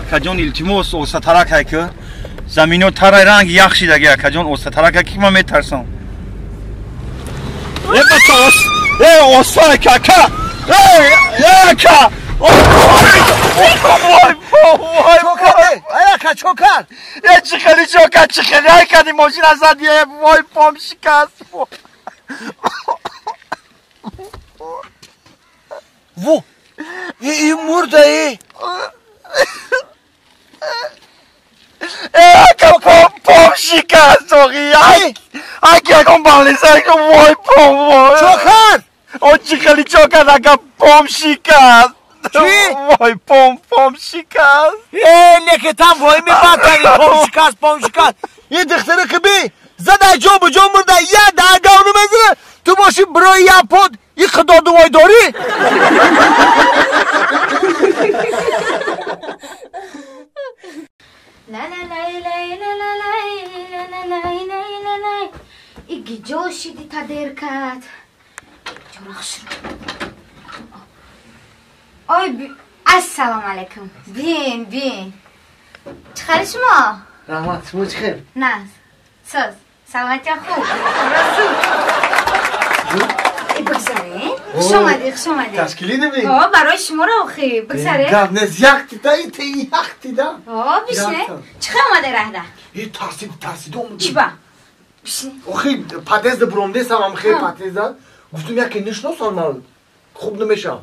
Акаҷон, илтимос, осатарак ҳайка. Замино тарай ранг ях шидаги, акаҷон, осатарак ки ман метарсам. Э бача, ос, э оса ака. Э, э ака. Вой, вой, вой. Ай ака, чо кард? Э чӣ хели чо кард, чӣ хели ай кади мошина зади, э вой, пом шикаст. Во! И мурда, э! Э, ака, пом шикаст, охи. Ай, ай ки ягон балниса, вой, пом, вой. Чо кард? О, чӣ хели чо кард, ака, пом шикаст. Чӣ? Вой, пом шикаст. Э, неки там вой мебатари, пом шикаст, пом шикаст. Ин духтара ки би, зада ҷо ба ҷо мурда, я даргав намезана, ту боши бирои я под, и худо дувой дорӣ? ла ла ла ла ла ла ла ла ла ла ла. Иги ҷо шиди та дер кард. Ҷора хушрӯ. Ой, ассалому алайкум. Бин, бин. Чӣ хели шумо? Раҳмат, шумо чӣ хел? На, соз. Саломатия хуб. Расул. Э, бигзарен. Хуш омадӣ, хуш омадӣ. Ташкилӣ неби? О, барои шуморо охи. Бигзарен. Гап нест, як тида, ите як тида. О, бишне. Чӣ хел омаде раҳда? Э, тарсид, тарсид омадем. Чӣ ба? Бишне. Охи, подъезда буромдесам, ам хел подъезда. Гуфтум, яке нишносам ман. Хуб намешам.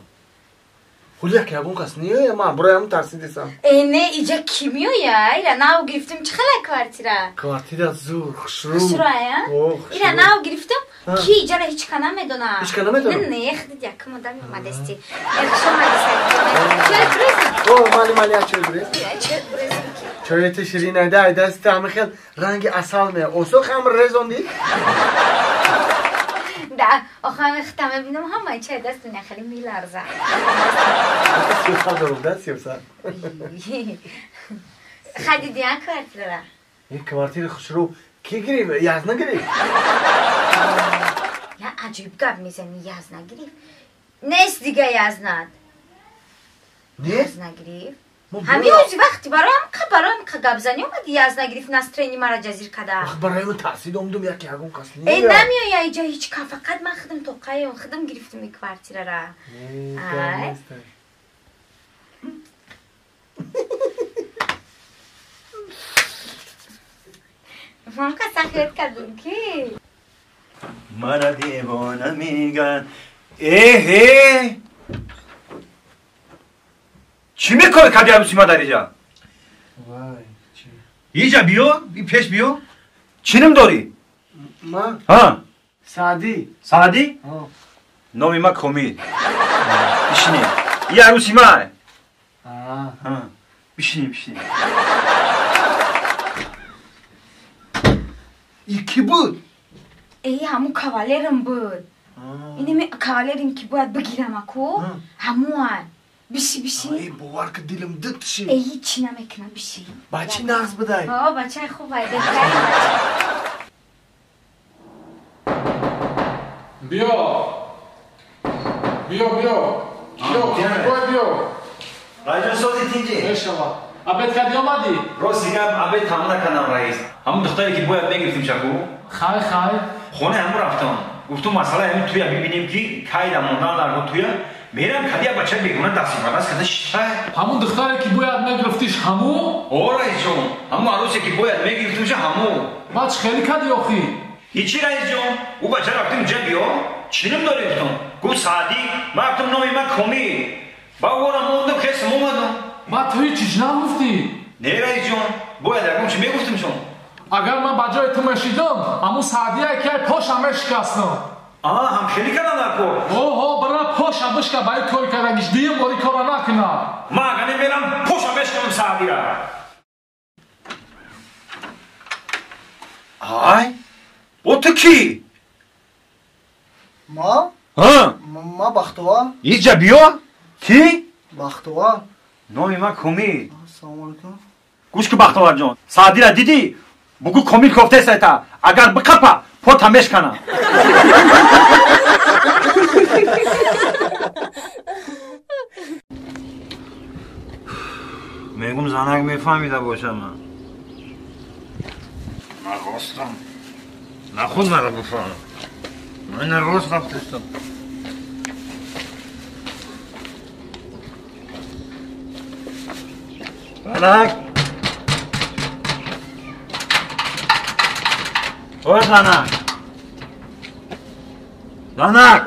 Хули яке ягон кас не, ман барои тарсидесам. Э, не, иҷа ки меоя? Ира нав гирифтем, чӣ хела квартира? Квартира зур, хушрӯ. Хушрӯ, ая? О, Ира нав гирифтем, ки иҷара ҳеҷ ка намедона. Ҳеҷ ка намедона? Не, не, худит якум одами омадасти. Э, хуш омадӣ, Саидҷон. Чой бурезем? О, мали, мали, я чой бурез. Чой бурезем ки. Чояти ширин айда, айда, сита ҳама хел ранги асал мея. Осо хам резонди? Да, охам хта мебинам, ҳамаи чай даст дуня хеле меларза. Сиёсат дорум, да, сиёсат. Хадидиан квартирара? Ин квартира хушрӯ. Ки гирифт? Яз нагирифт? Я аҷиб гап мезанӣ, яз нагирифт. Нест дига язнад. Нест? Яз нагирифт. Ҳамин рӯзи вақти бароям қа бароям қа гапзанӣ омадӣ, яз нагирифт, настроени мара ҷазир када. Ах, бароям тарсид омадум, яке ягон кас не. Э, намеоя иҷа ҳеҷ ка, фақат ман худам тоқаем, худам гирифтум ин квартирара. Ай. Ман ка сахият кардум ки. Мара девона меган. Эҳе! Чӣ мекорӣ кади арӯси ма дар иҷа? Вай, чӣ? Иҷа биё, и пеш биё. Чӣ ном дорӣ? Ма? Ҳа. Саъдӣ. Саъдӣ? Ҳа. Номи ма Комил. Бишинӣ. И арӯси ма. Ҳа. Бишинӣ, бишинӣ. И кӣ буд? Э, ҳамун кавалерам буд. Инами кавалерим ки бояд бигирам аку, ҳамуан. Биши, биши. Эй, бовар ки дилам дид ши. Э, ҳичи намекунам, биши. Бачи нағз будай. О, бачаи хуб ай, беҳтарин бача. Биё. Биё, биё. Биё, бой биё. Раҷон сози тинҷи. Мешава. Абед кади омадӣ? Рости гап, абед тамом накардам, раис. Ҳамун духтаре ки бояд мегирифтим шаку. Хай, хай. Хонаи ҳамун рафтам. Гуфтум масъалаи ҳамин туя бибинем ки кай да мондан дар туя. Мерам кади як бачаи бегуна дасти ба даст карда шита. Ҳамун духтаре ки бояд мегирифтиш ҳамун? О, раисҷон, ҳамун арӯсе ки бояд мегирифтимша ҳамун. Баъд чӣ хеле кади охӣ? Ҳичи, раисҷон, ӯ бача рафтим ҷа биё. Чӣ ном дорӣ гуфтам? Гуфт Саъдӣ. Ман гуфтам номи ман Комил. Ба ӯро мондам, хесм омадам. Баъд ту ҳеҷ чиз нагуфтӣ? Не, раисҷон, бояд ягон чӣ мегуфтим шон. Агар ман ба ҷои ту мешидам, ҳамун Саъдие ки ай поша мешикастам. А, ҳам хеле кардан дар кор. Оҳо, бара поша бишка ба ин кори кардагиш, дуюм бори кора накунад. Ман агар немерам, поша мешиканам Саъдира. Ай, о ту кӣ? Ма? Ҳа? Ма Бахтовар. Иҷа биё? Кӣ? Бахтовар. Номи ман Комил. Ассалому алайкум. Гӯш ки Бахтоварҷон, Саъдира дидӣ? Бугӯ Комил кофтесайта. Агар биқапа, пота мешкана. Мегум занак мефаҳмида бошам ман. Ман ростам. Нахуд маро бифаҳмам. Ман рост рафтастам. Занак! О, занак! Занак!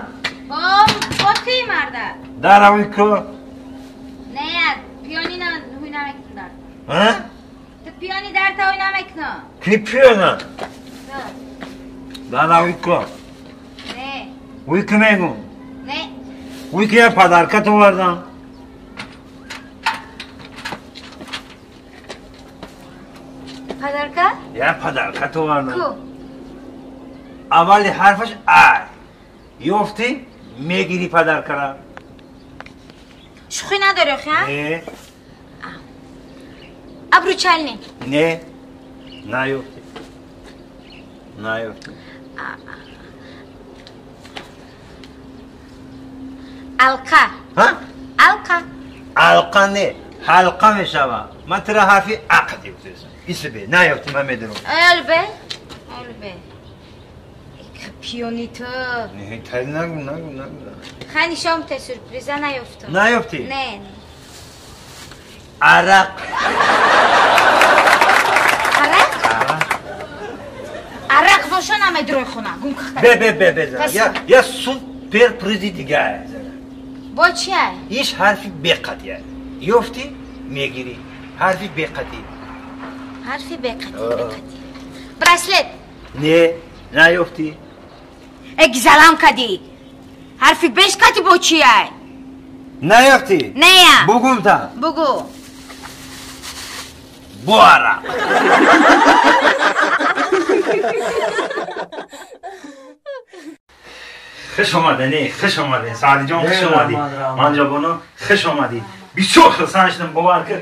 Бо ти марда? Дарави ку? Не, пиёни ҳуй намекунам дар. А? Ту пиёни дар та ҳуй намекунам. Ки пиёна? Дарави ку? Не. Ҳуй ки мегум? Не. Ҳуй ки я падарка овардам. Падарка? Я падарка овардам. Ку? Аввали ҳарфаш ай. Ёфтӣ, мегирӣ падаркара. Шӯхӣ надорӣ охи, а? Не. Обручальный? Не. Наёфтӣ. Наёфтӣ. Алқа. Ҳа? Алқа. Алқа не. Ҳалқа мешава. Ман тура ҳарфи ақ дигӯзесам. Исбе, наёфтӣ, ман медонам. Олбе. Олбе. Пиёни ту. Не, тай нагу, нагу, нагу. Хай нишон те сюрприза наёфтам. Наёфтӣ? Не. Арақ. Арақ? Арақ. Арақ боша намедурой хона, гум кахта. Бе, бе, бе, бе. Я суперпризи дига. Бо чи ай? Иш ҳарфи беқатӣ ай. Ёфтӣ, мегирӣ. Ҳарфи беқатӣ. Ҳарфи беқатӣ, беқатӣ. Браслет. Не, наёфтӣ. Э, гизалам кадӣ. Ҳарфи беш кати бо чи ай? Наёфтӣ? Нея. Бугум та. Бугу. Бо арақ. Хуш омадед, хуш омадед. Саъдиҷон, хуш омадӣ. Манҷабоно, хуш омадӣ. Бисёр хурсанд шудам, бовар ки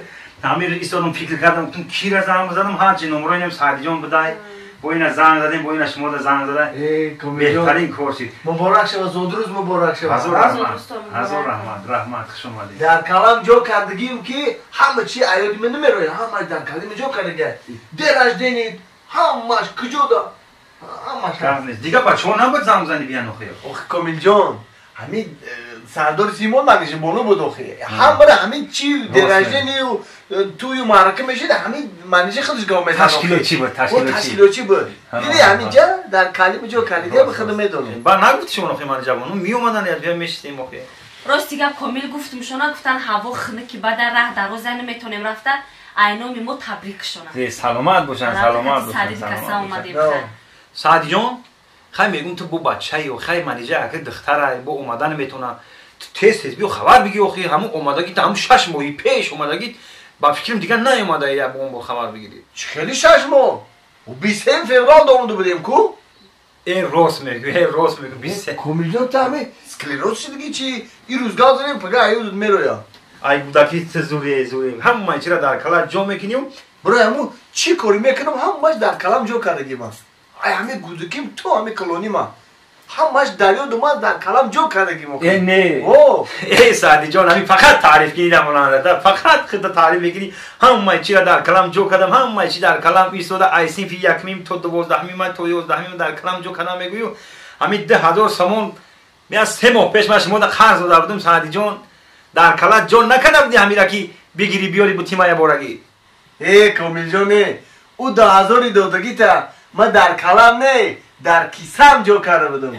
ҳамин истодам, фикр кардам, гуфтам кира занг бизанам, ҳарчи номроинам Саъдиҷон бидай. Бо ина занг задем, бо ина шумода занг задай. Беҳтарин кор шид. Муборак шава, зодрӯз муборак шава. Ҳазор раҳмат, ҳазор раҳмат, раҳмат, хуш омадед. Дар калам ҷо кардагим ки ҳама чи аёди ман намерояд, ҳамаш дар калами ҷо кардага. День рождения, ҳамаш куҷода? Ҳамаш. Дига бачаҳо набояд занг бизанӣ биян охир. Охи Комилҷон, ҳамин сардори Симон манижи боло буд охи. Ҳамара ҳамин чи день рождения тую маърака мешид, ҳамин манижи худаш гав мезад. Ташкилотчӣ буд, ташкилотчӣ. Ташкилотчӣ буд. Диди ҳамин ҷа дар калими ҷо кардига ба худ медонем. Ба нагуфти шумо охи ман ҷавону меомадан я бия мешистем охи. Рости гап Комил гуфтум шона гуфтан ҳаво хунуки бада раҳ дароза наметонем рафта, айноми мо табрик шона. Саломат бошанд, саломат бошанд. Саъдиҷон, хай мегум ту бо бачаи, хай манижа ака духтара бо омадан метона. Тез тез биё хабар бигӣ охи, ҳамун омадагӣ та ҳамун 6 моҳи пеш омадагӣ ба фикрам дигар наомада я бо он бо хабар бигирӣ. Чӣ хеле 6 моҳ? 23 феврал омада будем ку? Э рост мегӯ, э рост мегӯ 23. Комилҷон та ҳами склероз шидагӣ чи? И рӯзгар занем пага ай рӯз мероя. Ай гудаки ту зуре зуре. Ҳамаи чира дар кала ҷо мекунӣ? Барои ҳамун чӣ корӣ мекунам ҳамаш дар калам ҷо кардагӣ ман. Ай ҳами гудаким то ҳами калони ман. Ҳамаш дарёду ман дар калам ҷо кардагӣ мо. Э не. Э Саъдиҷон, ҳамин фақат таъриф кунӣ дар монандата, фақат худта таъриф мекунӣ. Ҳамаи чира дар калам ҷо кардам, ҳамаи чи дар калам истода, ай синфи якмим то 12-мим ман то 11-мим дар калам ҷо кардам мегӯю. Ҳамин 2000 сомон ман 3 моҳ пеш ман шумода қарз дода будам Саъдиҷон. Дар кала ҷо накарда будӣ ҳамира ки бигирӣ биёрӣ бу тима яборагӣ. Э Комилҷон, э ӯ 2000 додагита ман дар калам не, дар кисам ҷо карда будам.